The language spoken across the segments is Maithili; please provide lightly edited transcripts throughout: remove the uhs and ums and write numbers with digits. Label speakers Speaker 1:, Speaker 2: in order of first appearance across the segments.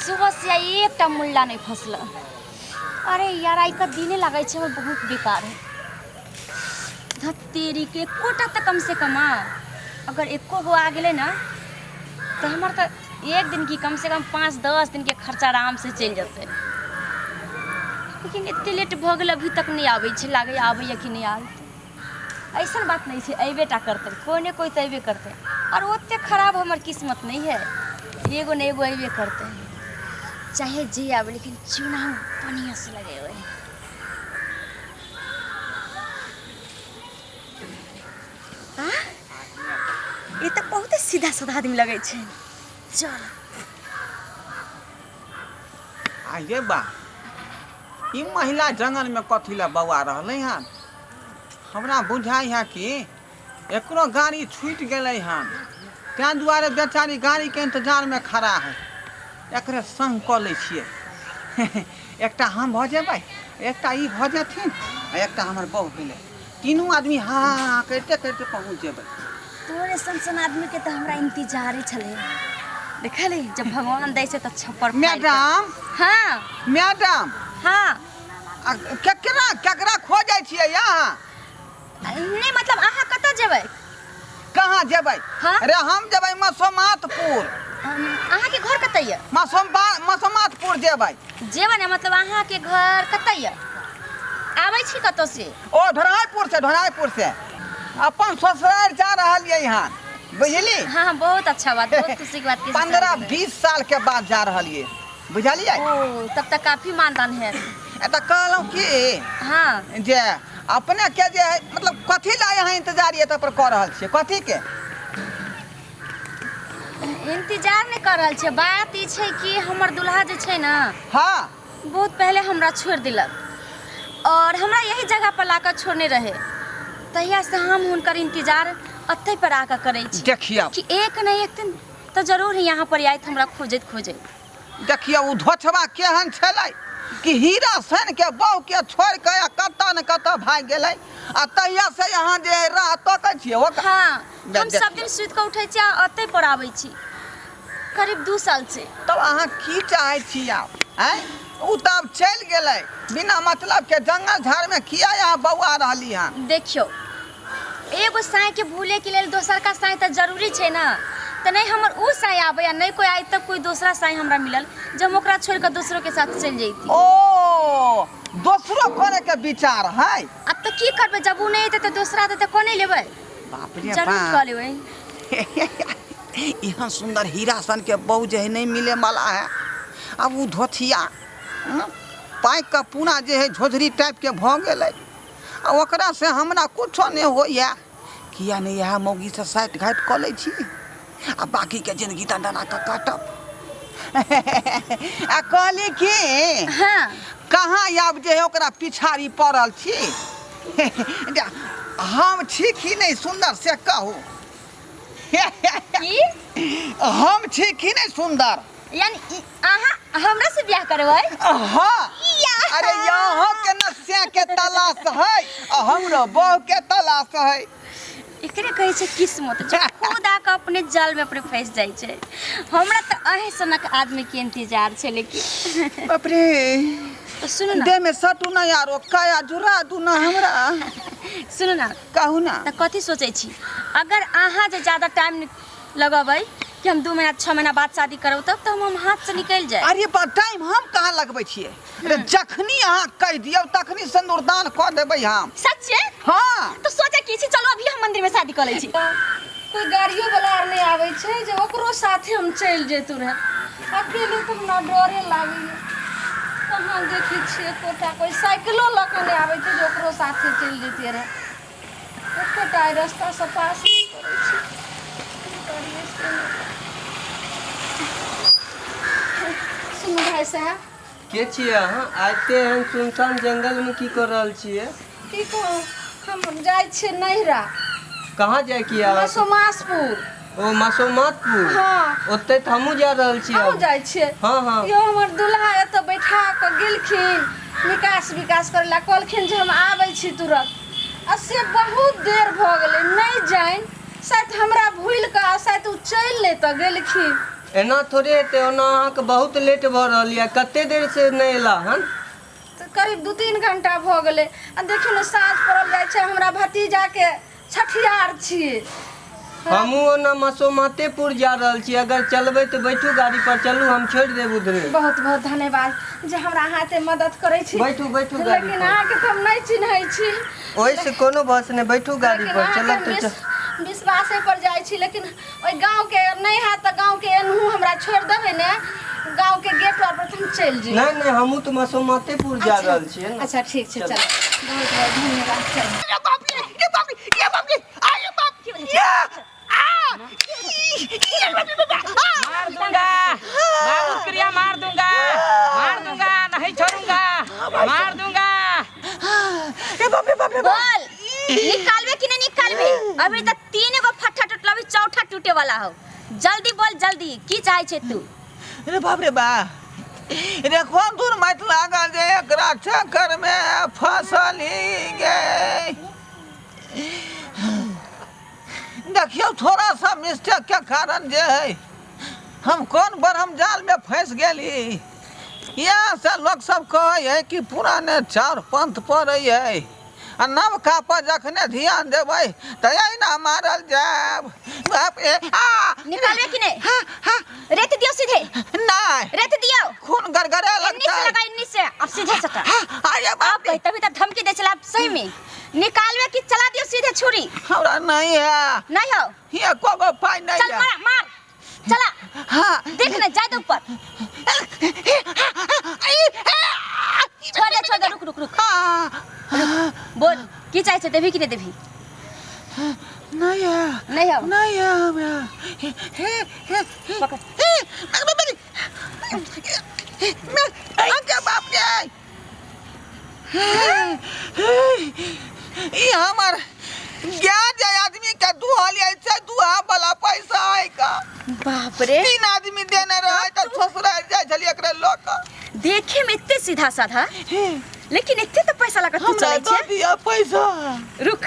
Speaker 1: सुबह से आइ एकटा मुल्ला नहि फँसल। अरे यार, आइ का दिने लागै छै हमर बहुत बेकार है। धत्तेरी के, एकोटा तऽ कम से कम आ, अगर एको गो आ गेलै ने तऽ हमर तऽ एक दिन की कम से कम 5-10 दिनके खर्चा आराम से चलि जेतै। लेकिन एते लेट भऽ गेल, अभी तक नहि आबै छै। लागैए आबैए कि नहि आबै। ऐसन बात नहि छै, अयबे टा करतै, कोइ ने कोइ तऽ अयबे करतै। आओर ओतेक खराब हमर किस्मत नहि है, एगो ने एगो अयबे करतै। चाहे जे आबै, लेकिन चूना हम बढ़िआँसँ लगेबै। आ ई तऽ बहुते सीधा साधा आदमी लगै छै। चल।
Speaker 2: आगे बा, ई महिला जंगलमे कथी लए बौआ रहलै हन? हमरा बुझाइ है कि एकरो गाड़ी छूटि गेलै हन, ताहि दुआरे बेचारी गाड़ीके इंतजारमे खड़ा है। एकरे संग कऽ लै छियै। एकटा हम भऽ जेबै, एकटा ई भऽ जेथिन आ एकटा हमर बहु भेलै। तीनू आदमी हा हा हा करिते करिते पहुँच जेबै।
Speaker 1: तोरे सन सन आदमी के तऽ हमरा इंतजारे छलै। देखली, जब भगवान दै छै तऽ छप्पर फाड़ि कऽ।
Speaker 2: मैडम।
Speaker 1: हाँ।
Speaker 2: मैडम।
Speaker 1: हाँ।
Speaker 2: आ केकरा केकरा खोजै छियै अहाँ?
Speaker 1: नहि, मतलब अहाँ कतऽ जेबै?
Speaker 2: कहाँ जेबै?
Speaker 1: हाँ?
Speaker 2: अरे, हम जेबै मसोमातपुर।
Speaker 1: अहाँके घर कतऽ यऽ?
Speaker 2: मसोमातपुर जेबै।
Speaker 1: जेबै ने, मतलब अहाँके घर कतऽ यऽ? आबै छी कतऽ से?
Speaker 2: ओ ढोराइपुर से, ढोराइपुर से अपन ससुराल जा रहल ये यहाँ, बुझली?
Speaker 1: हाँ हाँ, बहुत अच्छा बात, बहुत खुशी के बात कि ससुराल
Speaker 2: 15
Speaker 1: जेबै।
Speaker 2: 20 साल के बाद जा रहल ये, बुझलियै?
Speaker 1: ओ तब तक काफी मानदान है।
Speaker 2: एतऽ कहलहुँ कि जे अपने के जे है, मतलब कथी ला यहाँ इंतजार एतऽ पर कऽ रहल छियै, कथी के?
Speaker 1: इंतजार नहि कऽ रहल छियै। बात ई छै कि हमर दुल्हा जे छै ने, बहुत पहले हमरा छोड़ि देलक और हमरा यही जगह पर लाकर छोड़ने रहे। तहिया से हम हुनकर इंतजार अतै पर आकर करै छी
Speaker 2: देखियौ
Speaker 1: कि एक ने एक दिन तऽ जरूर यहाँ पर आयत हमरा खोजैत खोजैत।
Speaker 2: देखियौ, ओ धोछबा केहन छलै कि हीरा सन के बहु के छोड़ि कऽ आ कतऽ ने कतऽ भागि गेलै, आ तहिया से यहाँ जे राह तकै छियै ओकर।
Speaker 1: हाँ, हम सब दिन सुति कऽ उठै छी आ अतै पर आबै छी, करीब 2 साल से।
Speaker 2: तब अहाँ की चाहै छी आब? आँय, ओ तऽ आब चलि गेलै। बिना मतलब के जंगल झाड़मे किया यहाँ बौआ रहली हन?
Speaker 1: देखियौ, एगो साँयके भूलैके लेल दोसरका साँय तऽ जरूरी छै ने। तऽ नहि हमर ओ साँय आबै आ नहि कोइ आइ तक कोइ दोसरा साँय हमरा मिलल जे हम ओकरा छोड़ि कऽ दोसरोके साथ चलि जैती।
Speaker 2: ओ दोसरो करे के विचार है?
Speaker 1: आब तऽ की करबै, जब ओ नहि एतै तऽ दोसरा एतै तऽ कोने लेबै?
Speaker 2: बाप रे
Speaker 1: जरूर
Speaker 2: बाप
Speaker 1: कऽ लेबै।
Speaker 2: यहाँ सुंदर हीरा सन के बहु जे है नहीं मिले वाला है। अब वो धोथिया पाइक के पूरा जे है झोझरी टाइप के भ गेलै, आ ओकरा से हमरा कुछो नहि होइए। किया नहि इएह मौगीसँ साटि घाटि कऽ लै छी आ बाकीके जिंदगी दंडना कऽ काटब। आ कहली कि कहाँ आब जे है ओकरा पिछाड़ी पड़ल छी? हम छी कि नहि सुन्दर, से कहू।
Speaker 1: की?
Speaker 2: हम छी कि नहि सुन्दर?
Speaker 1: यानी अहाँ हमरा से बियाह करबै?
Speaker 2: हाँ। अरे, यहाँ के नस्या के तलाश है आ हमरो बहू के तलाश है।
Speaker 1: एकरे कहै छै किस्मत, जो खुद आके अपने जाल में अपने फंस जाइ छै। हमरा तऽ अहीं सनक आदमी के इंतजार छै, लेकिन
Speaker 2: बाप रे।
Speaker 1: तऽ सुनू ने।
Speaker 2: देह में सटू ना यारो, काया जुड़ा दू ना हमरा।
Speaker 1: सुनू ने।
Speaker 2: कहू ना।
Speaker 1: तऽ कथी सोचै छी? अगर अहाँ जे ज्यादा टाइम लगेबै कि हम 2 महीना 6 महीना बाद शादी करब, तब तऽ हम हाथ से निकलि जाए।
Speaker 2: अरे बा, टाइम हम कहाँ लगबै छियै? अरे, जखनी अहाँ कहि दियौ तखनी सिन्दूरदान कऽ देबै हम।
Speaker 1: सच्चे?
Speaker 2: हाँ।
Speaker 1: तो सोचे की छी, चलो अभी हम मंदिर में शादी कऽ लै छी।
Speaker 3: कोई गाड़ियो वाला आर नहि आबै छै जे ओकरो साथे हम चलि जैतहुँ रहए। अकेले तऽ हमरा डरे लागैए। कहाँ देखै छियै, एकोटा कोइ साइकिलो लऽ कऽ नहि आबै छै जे ओकरो साथे चलि जैतियै रहए। एकोटा एहि रस्तासँ पास नहि करै छै। की करियै से नहि। सुनू भाइ साहेब।
Speaker 4: के छियै अहाँ? आइते एहन सुनसान जंगलमे की कऽ रहल छियै?
Speaker 3: की कहू, हम जाइ छियै नैहरा।
Speaker 4: कहाँ जाय की अहाँ?
Speaker 3: मसोमासपुर।
Speaker 4: ओ मसोमातपुर?
Speaker 3: हाँ।
Speaker 4: ओतै तऽ हमहूँ जा रहल छी।
Speaker 3: अहूँ जाइ छियै?
Speaker 4: हाँ हाँ।
Speaker 3: यौ, हमर दुल्हा एतऽ बैठा कऽ गेलखिन निकास विकास करै लए। कहलखिन जे हम आबै छी तुरंत, आ से बहुत देर भऽ गेलै। नहि जानि शायद हमरा भूलि कऽ आ शायद ओ चलि नहि तऽ गेलखिन।
Speaker 4: एना थोड़े हेतै, ओना अहाँके बहुत लेट भऽ रहल यऽ, कते देर से नहि एला हन?
Speaker 3: तऽ करीब 2-3 घंटा भऽ गेलै। आ देखियौ ने साँझ पड़ल जाइ छै, हमरा भतीजाके छठियार छियै।
Speaker 4: हमहूँ ओना मसोमातेपुर जा रहल छी, अगर चलबै तऽ बैठू गाड़ी पर, चलू हम छोड़ि देब उधरे।
Speaker 3: बहुत बहुत धन्यवाद जे हमरा अहाँ एते मदद करै छी।
Speaker 4: बैठू बैठू गाड़ी
Speaker 3: लेकिन
Speaker 4: पर।
Speaker 3: अहाँके तऽ हम नहि चिन्है छी।
Speaker 4: ओहिसँ कोनो बस नहि, बैठू गाड़ी
Speaker 3: लेकिन
Speaker 4: पर,
Speaker 3: अहाँके
Speaker 4: चलब
Speaker 3: हम
Speaker 4: तऽ चल।
Speaker 3: विश्वासे पर जाइ छी, लेकिन ओहि गाँवके नहि हैत तऽ गाँवके एनहु हमरा छोड़ि देबै ने, गाँवके गेट पर तऽ हम चलि जेबै।
Speaker 4: नहि नहि, हमहूँ तऽ मसोमातेपुर जा रहल छियै ने।
Speaker 3: अच्छा ठीक छै, चल, बहुत बहुत धन्यवाद। चल।
Speaker 5: मार दूंगा बाबू क्रिया, मार दूंगा, मार दूंगा, नहीं छोड़ूंगा, मार दूंगा।
Speaker 1: बोल, निकालबे कि नहीं निकालबे? अभी तक 3 गो फट्ठा टूटल, अभी चौथा टूटे वाला हो। जल्दी बोल, जल्दी, की चाहे छे तू?
Speaker 2: रे बाप रे बा, रे कोन दूर माटि लागल जे एकरा चक्कर में फसली गे। देखियौ थोड़ा सा मिस्टेक के कारण जे है हम कोन ब्रह्म जाल में फंस गेली। इएह से लोक सब कहै है कि पुराने चाउर पंथ पड़ै है, आ नवका पर जखने ध्यान देबै तऽ एहिना मारल जायब। बाप रे, आ
Speaker 1: निकालबे कि नहीं?
Speaker 2: हाँ, हाँ।
Speaker 1: रेत दियो सीधे।
Speaker 2: नहीं।
Speaker 1: रेत दियो।
Speaker 2: खून गड़गड़े
Speaker 1: इन्नी से
Speaker 2: लगता है।
Speaker 1: लगा, इन्नी से, अब सीधे सटा।
Speaker 2: हाँ, अरे बाप
Speaker 1: आप कही तभी तक धमकी दे चला। अब सही में निकालबे कि चला दियो सीधे छुरी?
Speaker 2: हमरा नहीं है।
Speaker 1: नहीं हो?
Speaker 2: ये को गो पाई नहीं
Speaker 1: चल
Speaker 2: है।
Speaker 1: मार मार, चला।
Speaker 2: हाँ।
Speaker 1: देख ना, जा दे ऊपर। छोड़ दे, छोड़ दे, रुक रुक रुक।
Speaker 2: हाँ।
Speaker 1: बोल, की चाहे छे, देबी कि नहीं देबी?
Speaker 2: नहीं है।
Speaker 1: नहीं हो?
Speaker 2: नहीं है हमरा। हे हे हे हे।
Speaker 1: पकड़।
Speaker 2: हे, मैं मैं मैं आगे बाप के। ई हमर ज्ञान जे आदमी के दुहल छै, दुहा वाला पैसा है का।
Speaker 1: बाप रे,
Speaker 2: 3 आदमी देने रहे तऽ ससुराल जाइ छलियै एकरे लऽ कऽ।
Speaker 1: देखे में इतने सीधा साधा, लेकिन इतने तो पैसा लगा तू
Speaker 2: हमरा
Speaker 1: चलै
Speaker 2: दऽ
Speaker 1: छै।
Speaker 2: दिअ पैसा।
Speaker 1: रुक,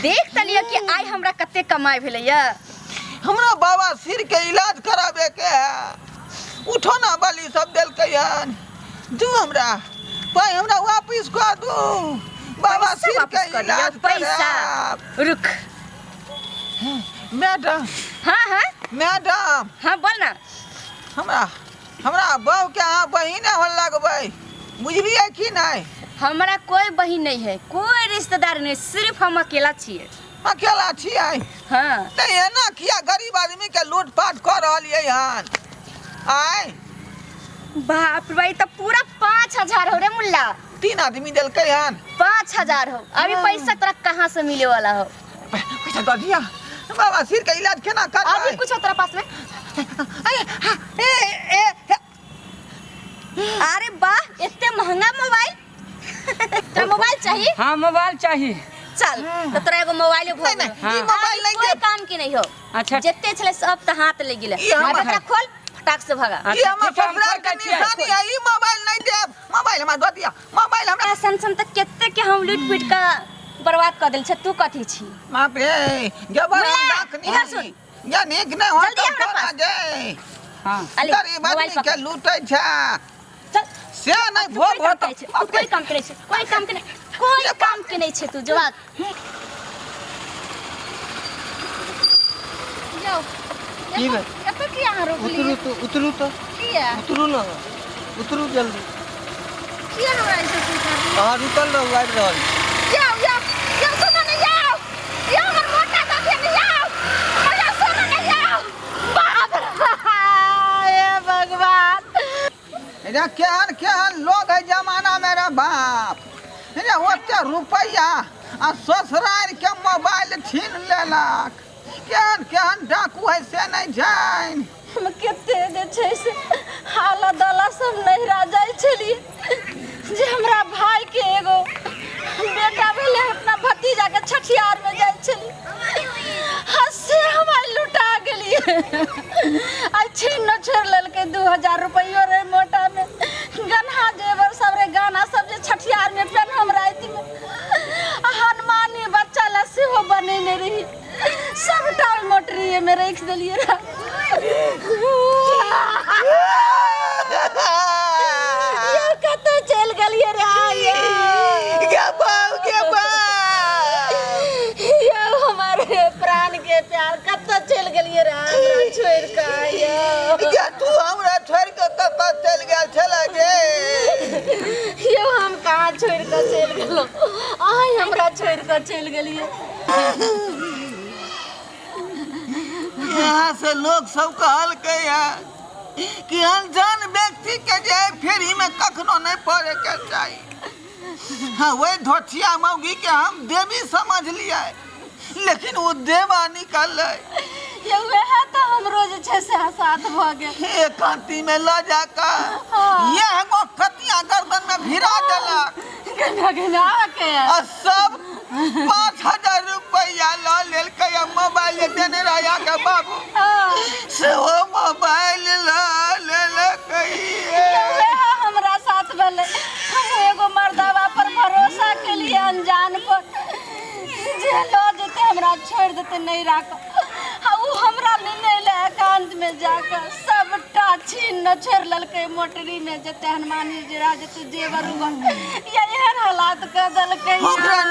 Speaker 1: देख त लिअ कि आइ हमरा कते कमाई भेलैया।
Speaker 2: हमरा बाबा सिर के इलाज कराबे के है, उठौना वाली सब देलकै हन। दू हमरा पाइ, हमरा वापिस कऽ दू। बाबा
Speaker 1: पैसा
Speaker 2: सिर के
Speaker 1: वापस कर दिअ,
Speaker 2: इलाज
Speaker 1: पैसा।
Speaker 2: करायब।
Speaker 1: रुक
Speaker 2: मैडम।
Speaker 1: हाँ हाँ।
Speaker 2: मैडम।
Speaker 1: हाँ बोल ना।
Speaker 2: हमरा हमरा बहू के अहाँ बहिने हो लगबै, बुझलियै कि नहि?
Speaker 1: हमरा कोई बहिन नहीं है, कोई रिश्तेदार नहीं, सिर्फ हम अकेला छियै।
Speaker 2: अकेला छियै?
Speaker 1: हाँ।
Speaker 2: तऽ एना किया गरीब आदमी के लूटपाट कऽ रहलियै हन? आय
Speaker 1: बाप रे, ई तऽ पूरा 5000 हो रे मुल्ला।
Speaker 2: 3 आदमी देलकै हन।
Speaker 1: 5000 हो। अभी पैसा तोरा कहाँ से मिले वाला हो?
Speaker 2: पैसा दऽ दिया, बाबा सिर के इलाज केना करबै?
Speaker 1: अभी कुछ हो तोरा पास में?
Speaker 2: ए ए ए,
Speaker 1: अरे वाह, इतने महंगा मोबाइल। तोरा मोबाइल चाहिए?
Speaker 5: हाँ मोबाइल चाहिए।
Speaker 1: चल तो तोरा एगो मोबाइल भऽ
Speaker 2: नहीं, नहीं,
Speaker 1: गेलो।
Speaker 2: ई मोबाइल नहीं
Speaker 1: कोई
Speaker 2: देब।
Speaker 1: काम की नहीं हो।
Speaker 5: अच्छा।
Speaker 1: जते छले सब त हाथ ले गेले।
Speaker 2: ई हमर
Speaker 1: अब एकरा खोल, फटाक से भगा।
Speaker 2: ई हमर
Speaker 5: ठीक है, हम
Speaker 2: ससुराल के
Speaker 5: खोल दै छियै।
Speaker 2: निशानी है, ई मोबाइल नहीं देब। मोबाइल हमरा दऽ दिअ, मोबाइल हमरा।
Speaker 1: सन सन तक कते के हम लूट पीट के बर्बाद कर देल छे, तू कथी छी?
Speaker 2: बाप रे, जबर हम
Speaker 1: मुल्ला,
Speaker 2: डाकनी।
Speaker 1: इधर सुन।
Speaker 2: या नीक नहि होत
Speaker 1: जल्दी
Speaker 2: तऽ
Speaker 1: हमरा
Speaker 2: तोरा
Speaker 1: पास।
Speaker 2: जे।
Speaker 5: हाँ।
Speaker 1: अले,
Speaker 2: गरीब
Speaker 1: मोबाइल
Speaker 2: आदमी के
Speaker 1: पकड़।
Speaker 2: लूटै छै।
Speaker 1: चल।
Speaker 2: से नहि
Speaker 1: तू
Speaker 2: भोग
Speaker 1: कोई काम
Speaker 2: होत।
Speaker 1: करै छै, तू कोई काम करै छै, कोई काम के नहीं, कोई काम के नहीं छै तू जवाब।
Speaker 3: यौ,
Speaker 4: की भेल?
Speaker 3: एतऽ किया अहाँ
Speaker 4: उतरू
Speaker 3: रोकलियै?
Speaker 4: तो, उतरू तो।
Speaker 3: किया?
Speaker 4: उतरू ना, उतरू जल्दी।
Speaker 3: किया हमरा ऐसे पूछा?
Speaker 4: अहाँ रुकल रहू, आबि रहल छी।
Speaker 3: यौ यौ यौ, सुनू ने यौ, यौ हमर मोटा दऽ ने यौ, यौ सुनू ने यौ। बाप रे, हे भगवान।
Speaker 2: रे केहन केहन लोग है जमाना में रे बाप रे, ओते रुपैआ आ ससुराल के मोबाइल छीन लेलक। केहन केहन डाकू है से नहीं जान।
Speaker 3: हम कते जे छै से हालत दला सब नहिरा जाइ छलियै जे हमरा भाई के एगो बेटा भेलै, अपना भतीजा के छठियार में जाइ छलियै, आ से हम आइ लुटा गेलियै। आइ छीन न छोड़ि लेलकै 2000 रुपैयो रे मोटा में, गन्हा जेवर सब रे, गाना सब जे छठियार में पेनहम राति में, आ हनुमानी बच्चा ला सेहो बनेने रही, सबटा ओहिमे गेलियै रहे हमरा छोड़ि कऽ यौ।
Speaker 2: गे तू हमरा छोड़ि कऽ कतऽ चलि गेल छलै गे?
Speaker 3: यौ हम कहाँ छोड़ि कऽ चलि गेलहुँ, अहाँ हमरा छोड़ि कऽ चलि गेलियै।
Speaker 2: यहाँ से लोग सब कहलकै है कि अनजान व्यक्ति के जे है फेरी में कखनो नहीं पड़े के चाही। हाँ, वही धोथिया मौगी के हम देवी समझ लिया, लेकिन वो देवा निकल।
Speaker 3: यौ वएह तऽ हमरो जे छै से साथ भऽ गेल।
Speaker 2: एकांती में ल जाकर यह गो कतिया गर्दन में भिरा देलक।
Speaker 3: गना गना के
Speaker 2: आ सब 5000 रुपया ल लेलकै आ मोबाइल जे देने रहै के बाबू से ओ मोबाइल ल लेलकै।
Speaker 3: वएह हमरा साथ भेलै। हम एगो मर्दावा पर भरोसा केलियै, अनजान पर, जे लऽ जेतै हमरा छोड़ि देतै, नहि राखब। आ ओ हमरा लेने एलै एकांत में जाकऽ सबटा छीन न छोड़ि लेलकै। मोटरी में जते हनुमानी जीरा, जते जेवर उवर या एहन हालात कऽ देलकै।
Speaker 2: ओकरा